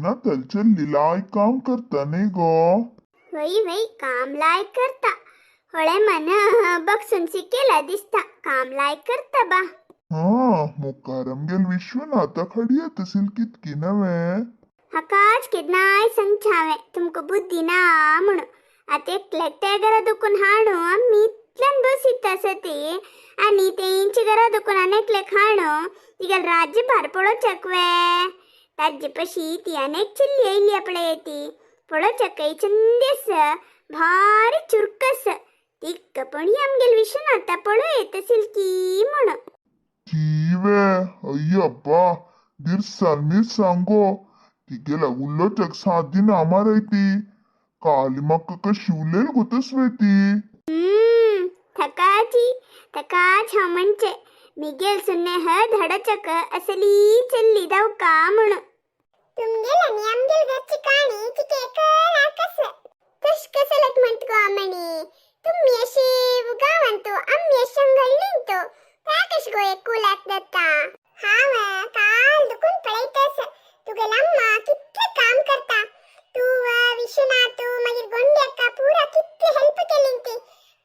विश्वनाथाल चल्ली लायक काम करता न्ही गो. वय वय, काम लायक करता. होळे मन बघसून शिकेला दिसता, काम लायक करता बा. हा, मुखार आमगेल विश्वनाथाक हाडयत असेल कितकी नवे. हाकाच केन्नाय सांगचें हांवें तुमकां बुद्धी ना म्हणून. आतां एकल्याक त्या घरा दुखून हाडू आमी इतल्यान बसीत आसा ती आनी तेंच्या घरा दुखून आनी एकल्याक हाडू तिगेल राज्यभार पळोवच्याक वे. ताजे पशी ती आनी एक चल्ली येयली पळय, ती पळोवच्याकय चंदी आसा, भारी चुरक आसा. तिका पण ही आमगेल विश्वनाथा पळोव येत असेल की म्हणून. ती वे? अय्यब्बा, दिरसाल मिरसांग गो. तिगेला उलोवच्याक सादी ना मारय ती. काल म्हाका कशी उलयल गो तसवे ती. थकाची थकाच हांव म्हणचे मिगेल सुन्ने ह धाडचक असली चल्ली दावका म्हणून. तुमगेल आनी आमगेल घरची काणी चिके कस तश कसलक म्हणत गो आमणी. तुम्ही अशी गावांतो, आम्ही अशी हಳ್ಳಿಂತು, त्या कश गो एक कुलाक दत्ता. हांव काल दुखून पळयतस तुगेल अम्मा कितले काम करता. तू, विश्वनाथ, मागीर गोंड्याक्का पुरा कितले हेल्प केली ती.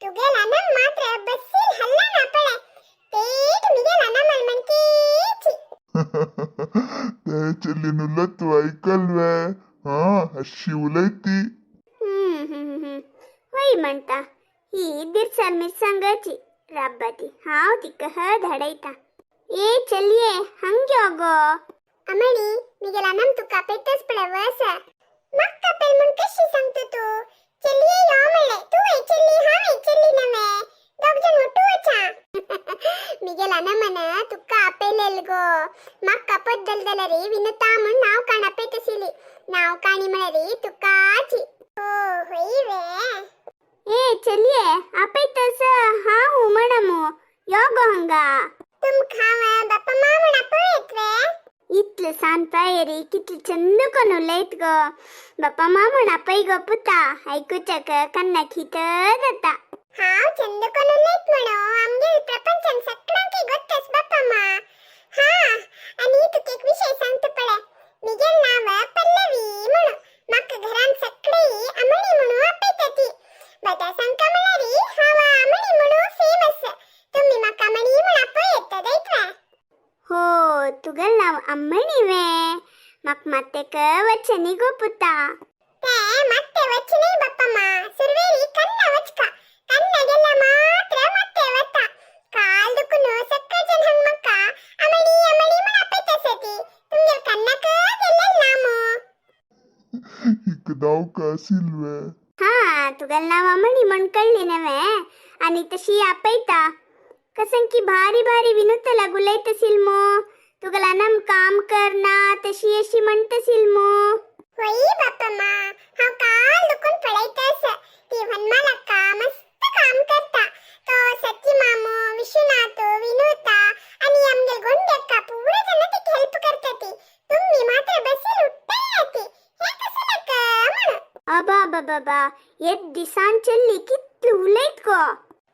तुगेल अनम मात्र बस्सील हल्ला ना पळे, तेट मिगेल अनमल म्हणकेची. ते चल्लीन उलत ऐकल वे? हा, अशी उलयती. हम्म, हम्म, हम्म. होय म्हणता, ही दिरसाल मिरसांगाची राब्बाती. हांव तिका ह धाडयता. ए चलिये, हंग गो अमणी, मिगेल अनम तुका पेतच पळे वस. मक्का पेल म्हण कशी सांगतो तू? चलिये यो म्हणले. तू वय चल्ली, हांव वय चल्ली नवे, दोग जण ಒಟ್ಟು ವಚ್ಚ. मिगेल अनमन तुका आपेलेल गो. मक्का पद्दलदलरी विनुता म्हण नाव काण आपेतसिली. नाव काणी म्हळरी तुकाची. हो, होय वे. ए चलिये, आपैतस हा हूँ म्हणमू, यो गो हंगा. तुमका बाप्पा मा म्हण आपयत वे? इतले सान पायरी कितले चंद कोण उलयत गो. बाप्पा मा म्हण आपय गो पुता, ऐकूच्याक कन्ना खित जाता. हांव चंद कोण उलयत म्हणो आमगेल प्रपंचान सगळ्यांक गोत्तस बाप्पा मा. हा, आनी तुका एक विशय सांगता पळे. मिगेल नाव पल्लवी म्हणू, म्हाका घरान सगळी अमणी म्हणू आपयता ती. बटा सांगका म्हळ्यारी हांव अमणी म्हणू फेमस. तुम्ही म्हाका अमणी म्हण आपय येता. हो, तुगेल नाव अम्मणी वे? म्हाका मात्तेक वचनी गो पुता. ते ಮತ್ತೆ ವಚ್ಚನೆ ಬಪ್ಪಮ್ಮ, ಸುರ್ವೇರಿ ಕನ್ನ ವಚ್ಕ. ಕನ್ನಗೆಲ್ಲ ಮಾತ್ರ ಮತ್ತೆ ವತ್ತ. ಕಾಲ್ದುಕುನು ಸಕ್ಕ ಜನ ಹಂಗ್ ಮಕ್ಕ ಅಮಣಿ ಅಮಣಿ ಮಣ ಅಪ್ಪೈತ ಸತಿ. ತುಮ್ಗೆಲ್ ಕನ್ನಕ ಗೆಲ್ಲಲ್ ನಾಮು. हिक दावका असील वे? हा, तुगेल नाव अमणी म्हण कळ्ळी नवे आनी तशी आपयता. कसं की भारी भारी विनुतला गुलयतसील मो. तुगेला नम काम करना तशी अशी म्हणतसील मो. होय बाप्पा, हांव काल दुखून पळयतस ती हनुमालक्का मस्त काम करता. तो सती मामो, विश्वनाथ, विनुता आणि आमगेल गोंड्याक्का पुरा जण तिक हेल्प करता ती. तुम्ही मात्र बसील उठ्ठय ती. हे कसं नका म्हणून. अबा बाबा, एक दिसान चल्ली कितलं उलयत गो.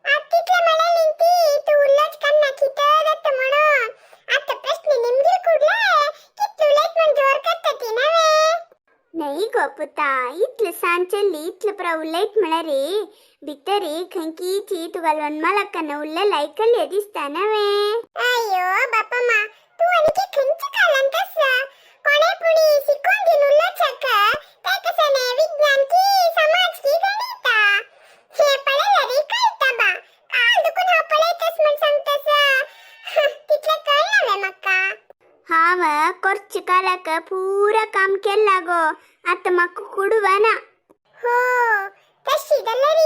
आत तितले म्हणली ती तू उल्लच कन्ना खित जात म्हणून. आता प्रश्न निमगील कुडले कितलं उलयत म्हण जोर करता ती नवे. नाही गो पुता, इतलं सान चल्ली इतलं प्रा उलयत म्हळ्यार भितरी खंयचीची तुका वनमालक्कान उल्लेल ऐकले दिसता नवे. अय्यो बाप्पा, तू आणखी खंयच्या कालांत आसा? कोणे पुणी शिकून घेवन उल्लोचक ते कसं विज्ञान की समाज की गणिता हे पळयल्यार कळटा बा. काल दुखून हांव पळयतस म्हण सांगतस, तितलें कळना वे म्हाका. हांव कोर्च कालाक पूरा काम केला गो, आतां म्हाका कुडवना. हो, तशी जाल्यार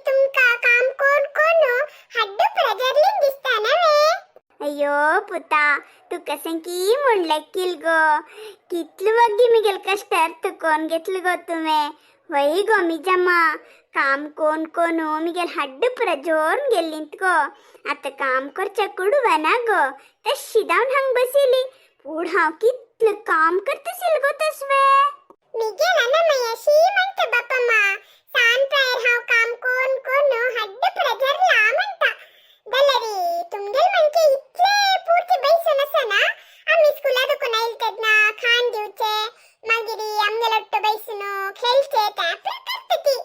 तुमकां काम कोण कोण हड्डू प्रजरलीन दिसता नवे. अय्यो पुता, तुका संकी म्हणलें किल गो. कितलं वग्गी मिगेल कष्ट अर्थ कोण घेतलं गो तुवें. वय गो मिजम्मा, काम कोण कोण मिगेल हड्डू पुरा जोरून गेल्लींत गो. आतां काम करच्या कुडवना गो, तशी जावन हांग बसिली. पूण हांव कितलं काम करतसील गो तसवे. मिगेल अनमयशी म्हणता बाप्पा, सान प्रायर हांव काम कोण कोण हड्डू पुरा झरला म्हणता. जाल्यार तुमगेल म्हणके इतले पुरते बैसून आसना. आमी स्कुला दुखून आयले तेन्ना खाण दिवचे, मागीर खेळचे ते करता ती.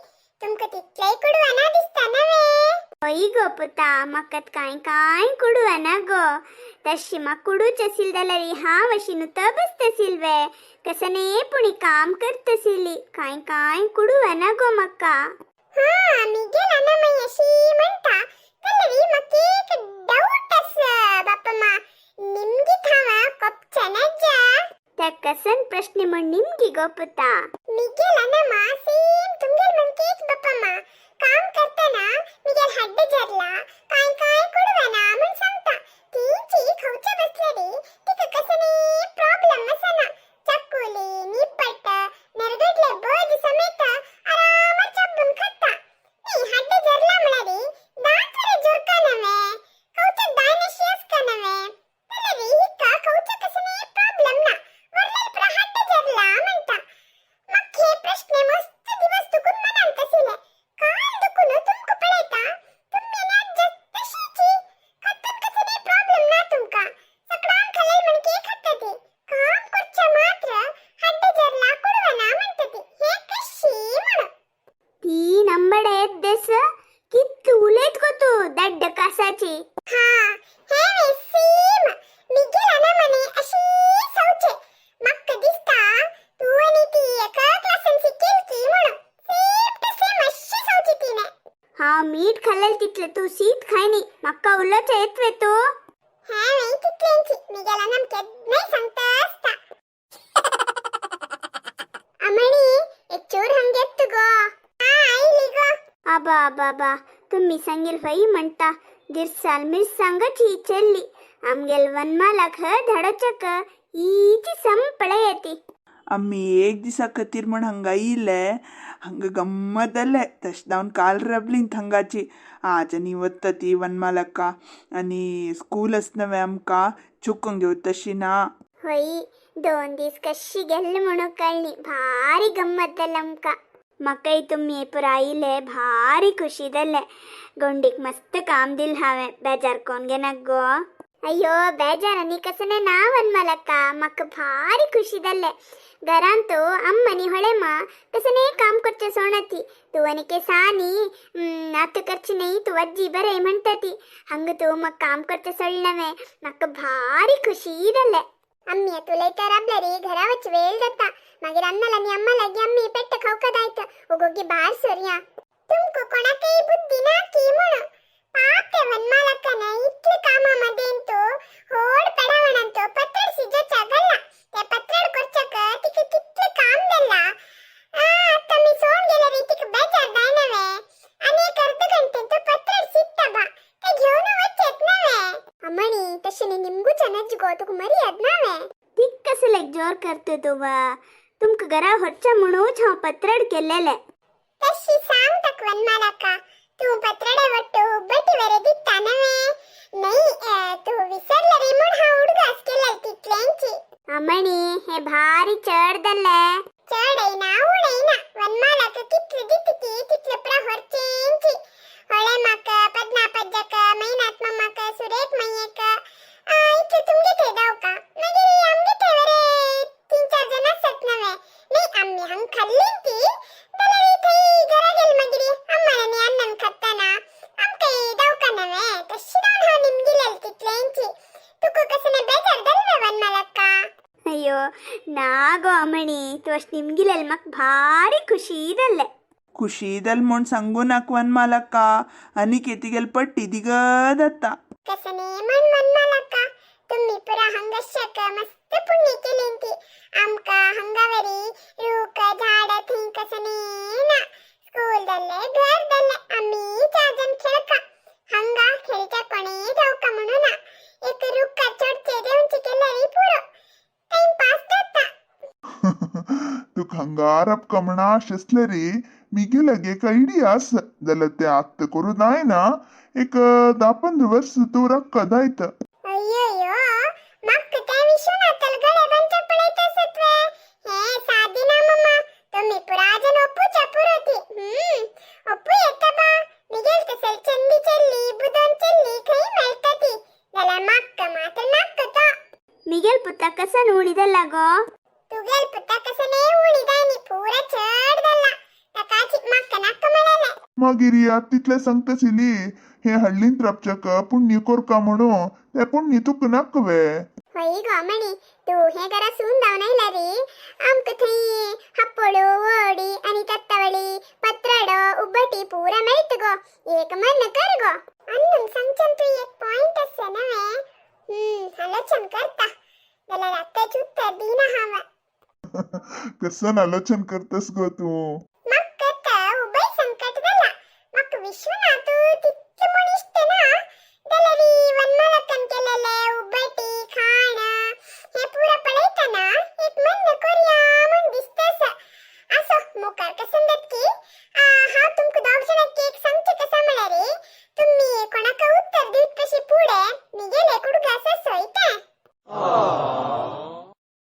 तुमकां तितलेय कुडवना दिसता नवे? हय गो पुता, म्हाका कांय कांय कुडवना गो. तशी म्हाका कुडूच आशिल्ली जाल्यार हांव अशी नुतो बसताशिल्ले वे. कसने पुणी काम करताशिल्ली. कांय कांय कुडवना गो म्हाका. हा, मिगेल अनामय अशी म्हणटा जाल्यार म्हाका एक डावट आसा बाप्पा, निमगी हांव कोपचें जा. त्या कसन प्रश्न म्हण निमगी गो पुता? मिगेल अनामा सेम तुमगेल म्हणकेच बाप्पा. काम करतना मिगेल हड्ड जरला, काय काय कुडवना म्हण सांगता. तींची खावच्या बसल्यारी तिका कसने प्रॉब्लेम आसना. चकुली निपट नेरगडले बज समेत आरामार चब्बून खाता. नी हड्ड जरला म्हळ्यारी दांत वरे जोरका नवे, खावच्या दायनशी आसका नवे. जाल्यारी हिका खावच्या कसने प्रॉब्लेम ना, वरलेल पुरा हड्ड जरला म्हणटा. मग हे प्रश्न मस्त दिवस दुखून मनांत आशिल्ले. काल दुखून तुमकां पळयता, तुमी आनी आज्जा तशीची. खातून कसले प्रॉब्लेम ना तुमकां. सकडान खालेल म्हणके खाता ती. काम करच्या मात्र हड्ड जरला, कुडवना म्हणटा ती. हे कशी म्हणून? ती नंबड येत देस. कितlu उलयत गो तूं दड्ड कासाची. हा, हे सेम मिगेल अनामने अशी सवचे. म्हाका दिसता तूं आनी ती एका क्लासान शिकेल की म्हणून. सेम टू सेम अशी सवची तिने. हांव मीठ खाल्लेल तितलें तूं शीत खायनी. म्हाका उलोवचें येत वे तूं? हांवें तितलेंची मिगेल अनाम केन्नाय सांगता आसता. अमणी, एक चोर हंग येत गो. हा, आयली गो. आबा आबा आबा, तुम्ही सांगेल फई म्हणता. दिरसाल मिरसांगची चेल्ली आमगेल वनमालाक धाडोचक हीची संपळे येती. आम्ही एक दिसा खातीर म्हण हांगा येयले. हांगा गम्मत जालें. तशें जावन काल राबलीं थंगाची. आज आनी वता ती वनमालका आनी स्कूल आसा नवें आमकां, चुकोंक घेवं तशी ना. होय, 2 दीस कशी गेल्ले म्हणून कळ्ळी. भारी गम्मत जालें आमकां. म्हाकाय तुमी पुरा आयले भारी खुशी जालें. गोंडीक मस्त काम दिल हांवें. बेजार कोण घेनाक गो? अय्यो, बेजार आनी कसलें ना वनमालक्का. म्हाका भारी खुशी जालें. घरांत तूं अम्मा आनी होळेमा कसलें काम करचें सोणती. तूं आनी केसांनी आतां करची न्ही तूं, आजी बरें म्हणटा ती. हांगा तूं म्हाका काम करचें सोडलें हांवें. म्हाका भारी खुशी जालें. आम्मी आतां उलयता राबल्यारी घरा वच वेळ जाता. मागीर अन्नाला आनी अम्मा लागीं आम्मी पेट्ट खावका दायत. ओगोगी भायर सरया. तुमकां कोणाकय बुद्धी ना की म्हणून. पाप ते वनमालकान इतले कामा मदेंतु होड पेडावणांतु पत्रड सिजोच्या गल्ला. ते पत्रड करच्याक तिका कितले काम दिला. आतां मी सोड गेल्यारी तिका बेजार जाय नवे. आनी एक अर्द घंटेंतु पत्रड सित्ता बा, ते घेवन वचेत नवे. अम्मणी, तशें न्ही निमगूच नज गो, तुका मर्याद ना वे. तीक कसले जोर करतो तूं वा? तुमकां घरा व्हरचें म्हणूच हांव पत्रड केल्लेलें. तशी सांग ताका वनमालका, तूं पत्रडे वट्टू उब्बटी वरे दिता नवे. न्ही, तूं विसरले रे म्हूण हांव उडगास केलें तितलेंची. अम्मणी, हे भारी चड जालें. चड येयना उणें येयना. वनमालक कितले दिता ती तितले पुरा व्हरचेंची. होळे म्हाका, पद्मा पज्जाक, मैनाथ मम्माक, सुरेख मय्येक, इतले तुमगे थंय दावका. मागीर आमगे थंय वरे 3-4 जाण आसत नवे. न्ही, आमी हांग खाल्ली ती जाल्यार थंय घरा गेल मागीर अम्मान आनी अण्णान खाताना आमकां दावका नवे. तशी जावन हांव निमगिलेल तितलेंची. तुका कसलें बेजार जालें वनमालक्का? अय्यो ना गो अम्मणी, तूं अशें निमगिलेल म्हाका भारी खुशी जालें. खुशी जाल म्हूण सांगू नाका वनमालक्का. आनी तिगेली पट्टी दिगत जाता. कसने म्हण वनमालक्का, तुम्ही पुरा हंगशक मस्त पुण्य केलें ती. आमकां हंगावरी रूख झाड थंय कसने ना. स्कूल जालें, घर जालें, आमी 4 जाण खेळका. हंगा खेळच्या कोणें जावका म्हणून ना. एक रुखार चडचे देंवचे केल्यार पुरो, टायम पास जाता. तुका हांगा राबका म्हण आश आसलें रे. मिगे लागीं एक आयडिया आसा. जाल्यार तें आत्तां करूं जायना. एक 10-15 वर्स तूं राबका जायत. अय्यो, म्हाका त्या विश्वनाथाल गळे बांदच्याक पळयता आसत वे. हे सादी ना मम्मा, तुमी पुरा जण ओपूच्या पुरो ती. ओपू येता बा. मिगेल तसल चंदी चेल्ली बुदोन चेल्ली खंय मेळटा ती. जाल्यार म्हाका मात्र नाका तो. मिगेल पुता कसन उणी जाला गो? तुगेल पुता कसने उणी जायनी, पुरा चड. मागीर याद तितलें सांगता सिली हे हळ्ळींत राबच्याक पुण्य कोरका म्हणू ते पुण्य तुका नाका वे. हय गो मणी, तूं हे घरा सून धांवन आयला रे. आमकां थंय हप्पोळो, वडी आनी तत्तावळी, पत्राडो, उब्बटी पुरा मेळत गो. एक मन कर गो. अन्नून सांगच्यान तूं एक पॉइंट आसा नवे. आलोचन करता जाल्यार आतांच उत्तर दिना हांव. कसन आलोचन करतस गो तूं? म्हाका तर उबय संकट जाला. म्हाका विश्वनाथ तितलो म्हूण इश्ट ना, जाल्यार वनमालक्कन केलेले उब्बटी खाण हे पुरा पळयतना एक मन.